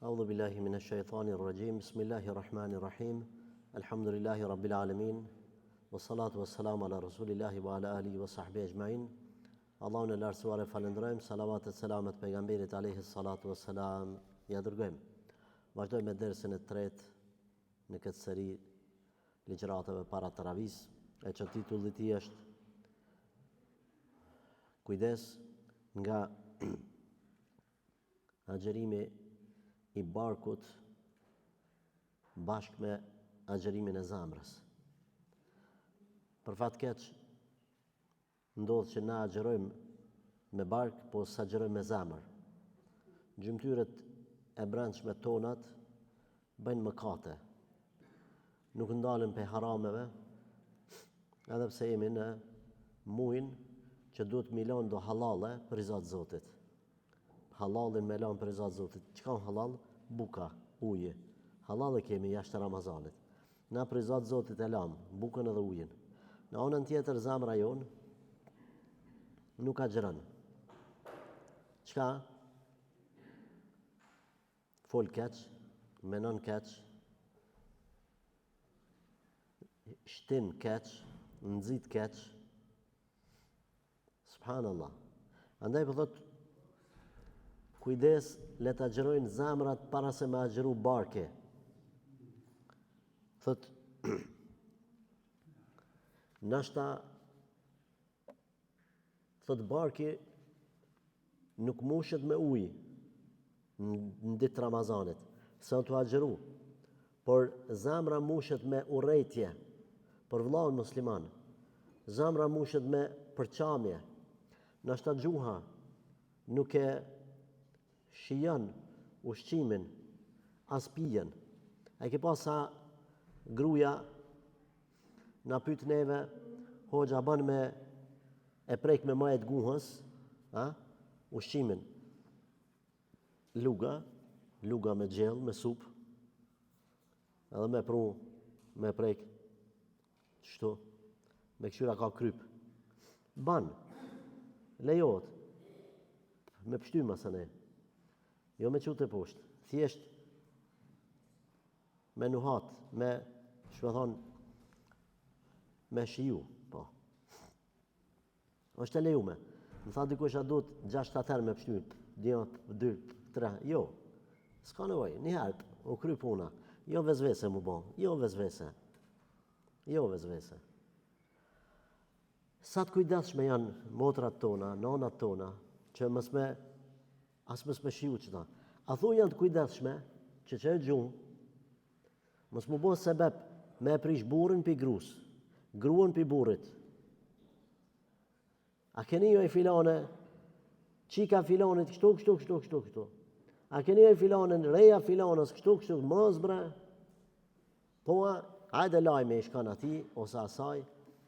Audhu billahi min shejtani rrajim, bismillahi rahmani rahim, alhamdulillahi rabbil alemin, wa salatu wa salam ala rasulillahi wa ala alihi wa sahbihi ejmain. Allahun e lartësuar e falënderojmë, salavat e selamet pejgamberit alaihi salatu wa salam ja dërgojmë. Vazhdojmë me dersin e tretë në këtë seri ligjëratave para teravisë, e që titulli i tij është Kujdes nga agjërimi i barkut bashkë me agjërimin e zemrës. Për fat keq, ndodh që na agjërojmë me bark, po s'agjërojmë me zemër. Gjymtyrët e brendshme tonat bëjnë mëkate. Nuk ndalen prej harameve, edhe pse jemi në mujin që duhet me i lanë do hallalle për riza të Zotit. Hallallin me lanë për riza të Zotit. Çka hallall? Buka, uji. Hallall e kemi jashtë Ramazanit. Na për riza të Zotit e lamë, bukën edhe ujin. Në anën tjetër, zemra jonë nuk agjëron. Çka? Fol keq, menon keq, shtin keq, nxit keq. Subhanallah. Andaj po thot kujdes le të agjërojnë zemrat para se me agjëru barki. Thot nashta Thot barki nuk mushet me ujë në ditë të Ramazanit, se o tu agjëru, por zemra mushet me urrejtje për vllaun musliman. Zemra mushet me përçamje. Nashta gjuha nuk e shijon ushqimin, as pijen. A ke pa sa gruja Na pyet neve, hoxha ban me e prek me maje të guhës, a? Ushqimin. Luga, luga me gjellë, me supë, edhe me pru, me prek, qështu, me kqyr a ka kryp. Ban, lejohet, me pështy masanej, jo me çu teposhtë, thjesht, Me nuhat, me, qysh me thonë, me shiju, po. është e lejume. Më tha dikush a duhet 6-7 herë me pështy, një, dy, tre, jo. S'ka nevojë, një herë, u kry puna. Jo vesvese m'u bo, jo vesvese. Jo vesvese. Sa të kujdesshme janë motrat tona, nonat tona, që mos me As mos me shiju qëta. A thu janë të kujdesshme, që qajo gjuhë, mos m'u bo sebep me e prish burrin pi grus, gruën pi burrit. A ke ni oj filane, çika filanit kështu, kështu, kështu, kështu, kështu. A ke ni oj filane, reja filanës, kështu, kështu, mos bre. Po a, hajde lajmi i shkon atij, ose asaj,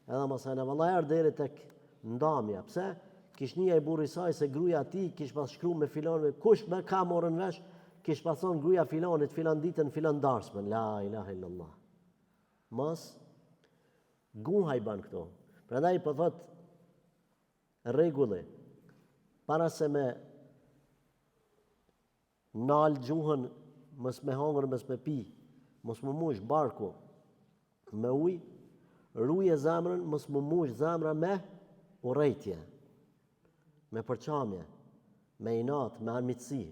edhe masajna valla erdh deri tek ndamja. Pse? Kish ni ai burri i saj se gruaja e tij kish pas shkru me filan, kush me ka morën vesh, kish pas thonë gruaja filanit filan ditën filan darsmën. La ilaha illallah. Mos guha i ban këto. Prandaj po thot rregulli para se me Nal gjuhën mos me hangër mos me pi, mos m'u mush barku me ujë, ruje zemrën mos m'u mush zemra me urrejtje, me përçamje, me inat, me armiqësi.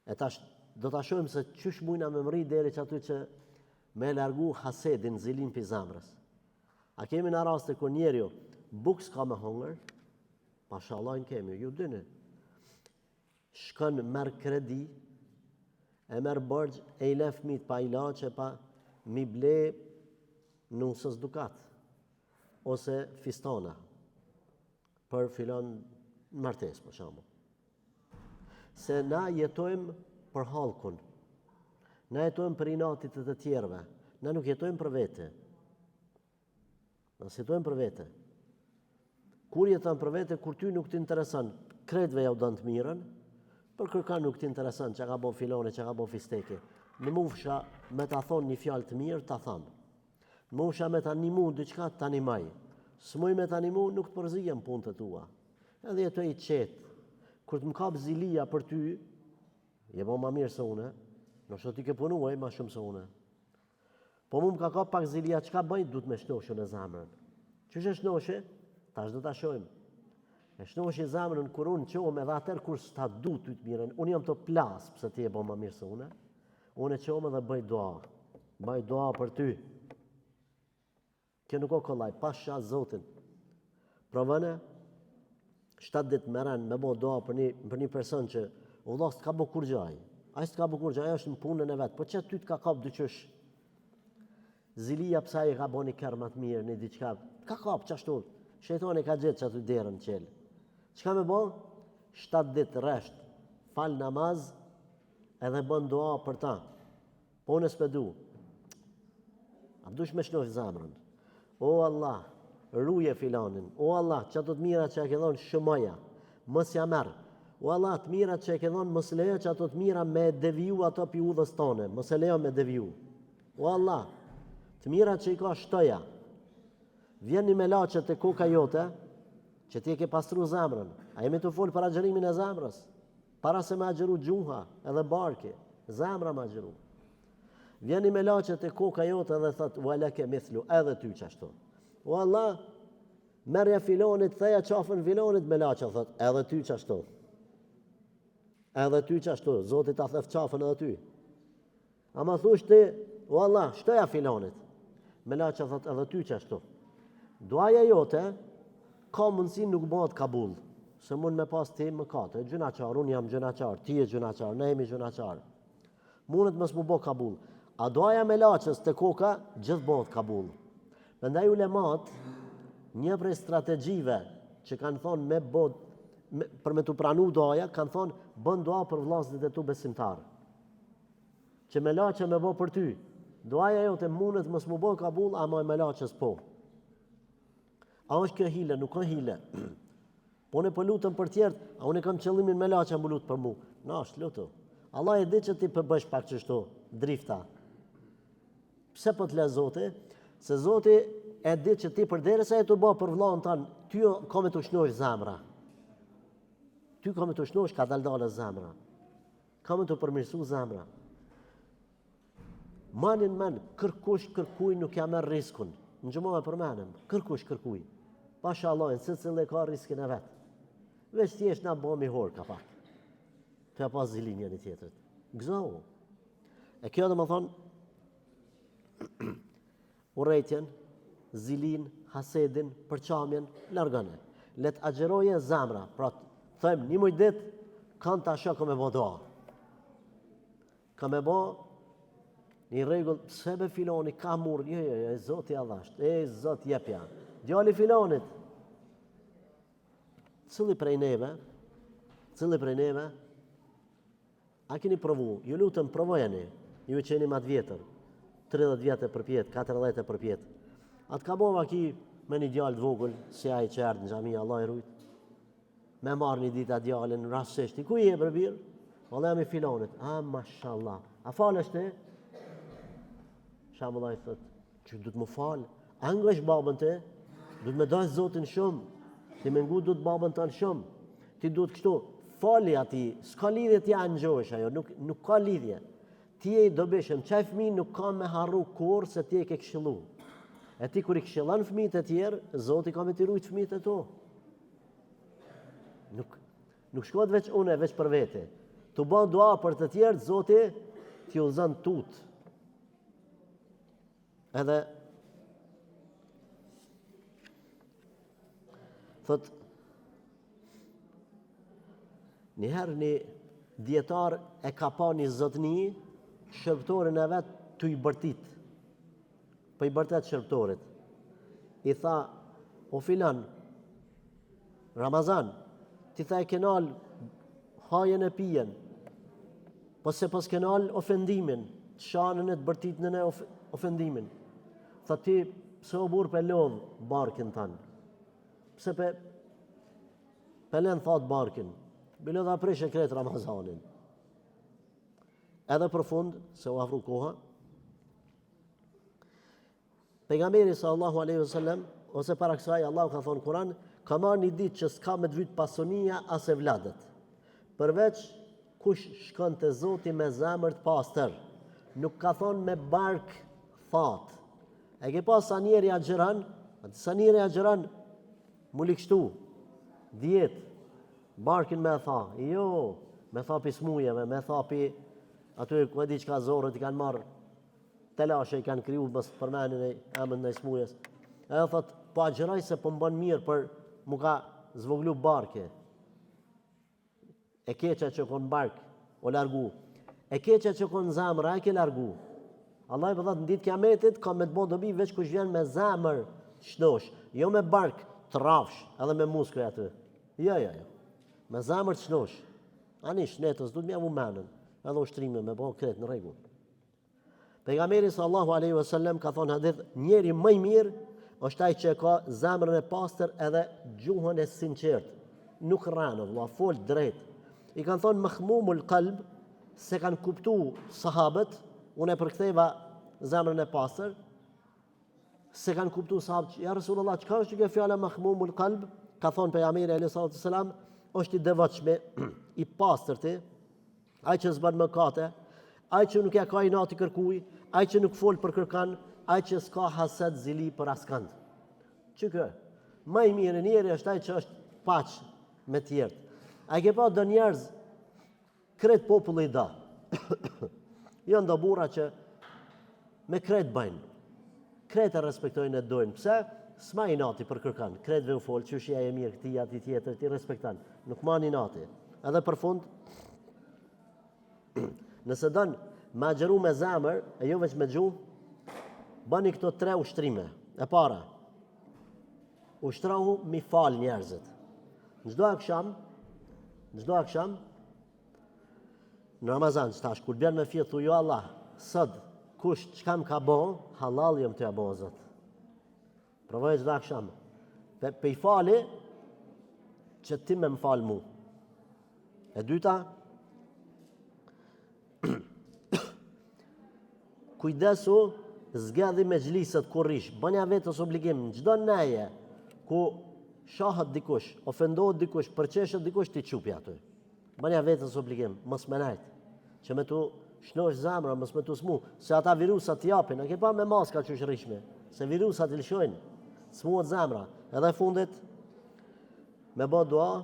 E tash do ta shohim se qysh mujna me mrri deri qaty që me largu hasedin, zilin pi zemrës. A kemi na raste kur njeriu bukë s'ka me hongër, pasha Allahin kemi, ju dini. Shkon merr kredi, e merr borxh e i le fëmijët pa ilaçe, pa m'i ble nusës dukat ose fistana për filan martesë, për shembull. Se na jetojmë për hallkun, na jetojmë për inatit të të tjerëve, na nuk jetojmë për vete. Na s'jetojmë për vete. Kur jeton për vete, kur ty nuk të intereson, krejtve jau don të mirën, për kërkan nuk të intereson, çka ka bo filani, çka ka bo fisteki. Në mufsha me ta thonë një fjalë të mirë, ta tham. Në mufsha me ta nimu diçka, ta nimaj. S'muj me ta nimu, nuk të përzihem n'punët e tua. Edhe jetoj i qetë. Kur të më kap zilia për ty, Je bo ma mirë se une, ndoshta ti ke punue ma shumë se une. Po mu më ka kap pak zilia, çka bëj, duhet me shnosh unë zemrën. Qysh e shnoshi? Tash do ta shohim. E shnoshi zemrën kur unë çohem edhe atëherë kur s'ta du ty të mirën, unë jam tu plas pse ti je bo ma mirë se une. Unë çohem edhe bëj dua. Bëj dua për ty. Kjo nuk o kollaj, pasha Zotin. Provone, 7 ditë me rend me bo dua për një, për një person që o vëlla s'të ka bo kurgjo ai. Ai s'të ka bo kurgjo, ai është në punën e vet. Po që ty të ka kap dyqysh? Zilia pse ai ka bo një kerr ma të mirë, një diçka. Ka kap qashtu. Shejtoni ka gjetë qaty derën çel. Çka me bo? 7 ditë rresht, fal namaz edhe bën dua për ta. Po unë s'pe du. A dush me shnosh zemrën? O Allah, ruje filanin. O Allah, qato të mira që e ke dhonë, shumoja. Mos ja merr. O Allah, të mirat që e ke dhonë, mos lejo që ato të mira me deviju ato pi udhës tone. Mos e lejo me deviju. O Allah, të mirat që i ka shtoja. Vjen një melaqe te koka jote, që ti e ke pastru zemrën. A jemi tu folë për agjërimin e zemrës? Para se me agjëru gjuha edhe barki, zemra me agjëru. Vjen një melaqe te koka jote dhe thot, ue leke mithlu, edhe ty qashtu. O Allah, merrja filonit, theja qafën filonit, melaqja thot, edhe ty qashtu. Edhe ty qashtu, Zoti ta theft qafën edhe ty. Ama thush ti, o Allah, shtoja filonit. Melaqja thot edhe ty qashtu. Duaja jote, ka mundësi nuk bëhet kabul, se mund me pas ti mëkate, gjynahqar, unë jam gjynahqar, ti je gjynahqar, ne jemi gjynahqar. Mundet mos mu bë kabul. A duaja melaqes te koka, gjithë bëhet kabul. Prandaj ulemat, një prej strategjive që kanë thonë me bë, me, për me t'u pranu duaja, kanë thonë bën dua për vllazërit e tu besimtarë. Që melaqja me bo për ty. Duaja jote mundet mos mu bo kabul, ama e melaqes po. A është kjo hile? Nuk ka hile. Po unë po lutem për tjerët, a unë kam qëllimin melaqja mu lut për mu. Na është lutu. Allah e di që ti po bësh pak qështu, drifta. Pse po të le Zoti? Se Zoti e di që ti përderisa je tu bo për vllaun tan, ty ka me t'u shnosh zemra. Ty ka me t'u shnosh kadal dale zemra. Ka me t'u përmirësu zemra. Mani n'men, kërkush kërkuj nuk ja merr riskun. Në xhuma e përmenëm, kërkush kërkuj. Pasha Allahin, secili e ka riskin e vet. Veç thjesht na bohemi horë ka pak. Tu ja pas zilinë njëni tjetrit. Gëzohu. E kjo domethonë, Urrejtjen, zilinë, hasedin, përçamjen, largone. Le të agjëroje zemra, pra them një muj ditë kanë ta shoh me bo dua. Ka me bo një rregull, pse be filoni ka mur, jo, jo, jo, e Zoti ja dhasht, e Zot jepja. Djali filonit. Cili prej neve, cili prej neve A keni provu? Ju lutem provojeni, ju që jeni ma të vjetër, 30 vjet e përpjetë, 40 e përpjetë. A të ka bo vaki me një djalë të vogël, si ai që erdh në xhami, Allah e rujt, me marrë një ditë atë djalin, rastësisht, i kuj je bre bir? Valla jam i filonit, a, mashallah, a falesh ti? Shembull ai thot, Që duhet me falë, a ngojsh babën ti? Duhet me dashtë Zotin shumë, ti me ngu duhet babën tanë shumë, ti duhet kështu, fali ati, s'ka lidhje ti a ngjojsh ajo, nuk, nuk ka lidhje. Ti je i dobishëm, qaj fëmi nuk ka me harru kurrë se ti e ke këshillu. E ti kur i këshillon fëmijët e tjerë, Zoti ka me t'i rujt fëmijët e tu. Nuk, nuk shkohet veç une, veç për vete. Tu ba dua për të tjerët, Zoti t'i udhëzon tutë. Edhe thot një herë një dijetar e ka pa një zotni shërbëtorin e vet tu i bërtit. Po i bërtet shërbëtorit. I tha, o filan, Ramazan, ti tha e ke nal hajen e pijen, Po s'e paske nal ofendimin, të shanën e të bërtitën e of, ofendimin. Tha ti, pse o burrë pe lodh barkin tan? Pse pe, pe len thatë barkin? Bile dhe prishe krejt Ramazanin. Edhe për fund, se u afru koha, Pejgamberi sallallahu alaihi wasallam ose para kësaj Allahu ka thonë Kur'an, ka me ardh një ditë që s'ka me të vyt pasunia as evladët. Përveç. Kush shkon te Zoti me zemër të pastër, nuk ka thonë me bark thatë. E ke pa sa njeri agjëron, sa njeri agjëron mu ligshtu, dietë, barkin me tha, jo, me tha pi smujeve, me tha pi aty ku e di çka zorrët i kanë marrë, telashe i kanë kriju mos përmenin e emën e smujes. Edhe thot, po agjëroj se po më bën mirë për mu ka zvoglu barki. E keqja që kon n'bark, o largu. E keqja që kon n'zemër, a e ke largu. Allahu po thotë në ditë kiametit ka me të bo dobi veç kush vjen me zemër të shnosh, jo me bark të rrafsh, edhe me muskuj aty. Jo, jo, jo. Me zemër të shnosh. Ani shnetës, duhet me ja vu menën, edhe ushtrime me bo krejt në rregull. Pejgamberi sallallahu alaihi wasallam ka thonë hadith, njeri më i mirë është ai që e ka zemrën e pastër edhe gjuhën e sinqertë. Nuk rren vëlla, fol drejt. I kanë thonë mahmumul qalb, s'e kanë kuptu sahabët, unë e përktheva zemrën e pastër, s'e kanë kuptu sahabët, ja Resulullah, çka është kjo fjala mahmumul qalb? Ka thonë pejgamberi alaihi salatu wasalam, është i devotshmi, i pastërti, Ai që s'bën mëkate, ai që nuk ja ka inati kërkuj, ai që nuk fol për kërkan, ai që s'ka haset zili për askënd. Që kë? Ma i mirë njeri është ai që është paq me tjertë. A i ke pa do njerëz, krejt populli i do. Janë do burra që me krejt bëjnë. Krejt e respektojnë e dojnë. Pse? S'ma inati për kërkan. Krejtve u fol, qysh je mirë këtij, atij tjetër, i respekton. Nuk man inati. Edhe për fund, nëse don me agjëru me zemër, e jo veç me gjuhë, bani këto tre ushtrime. E para, ushtrohu mi fal njerëzit. Në çdo aksham, në çdo aksham, në Ramazan, që tash, kur bjen me fjetë, thu jo Allah, sot, kush çka më ka bo, hallall jam tu ja bo, Zot. Provoje çdo aksham. Pe, pe i fali, që ti me më falë mu. E dyta, kujdesu zgjedhi mexhliset ku rrish, bënja vetës obligim, në çdo neje, ku shahet dikush, ofendohet dikush, përqeshet dikush, ti çu pi aty. Bënja vetës obligim, mos me nejt, që me t'u shnosh zemra, mos me t'u smu, se ata virusat t'japin, a ke pa me maska qysh rrishme, se virusat i lëshojnë, smuhet zemra, edhe e fundit, me bo dua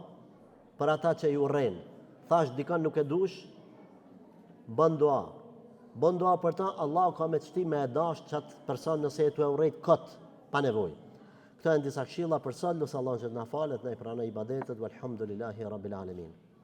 për ata që i urrejnë. Thash, dikon nuk e dush, bën dua. Bën dua për ta, Allahu ka me t'shti me e dash qatë person nëse je tu e urrejt kot, pa nevojë. Këto janë disa këshilla për sot, lus Allahun që të na falë, të na i pranojë ibadetet, walhamdulillahi rabbil alamin.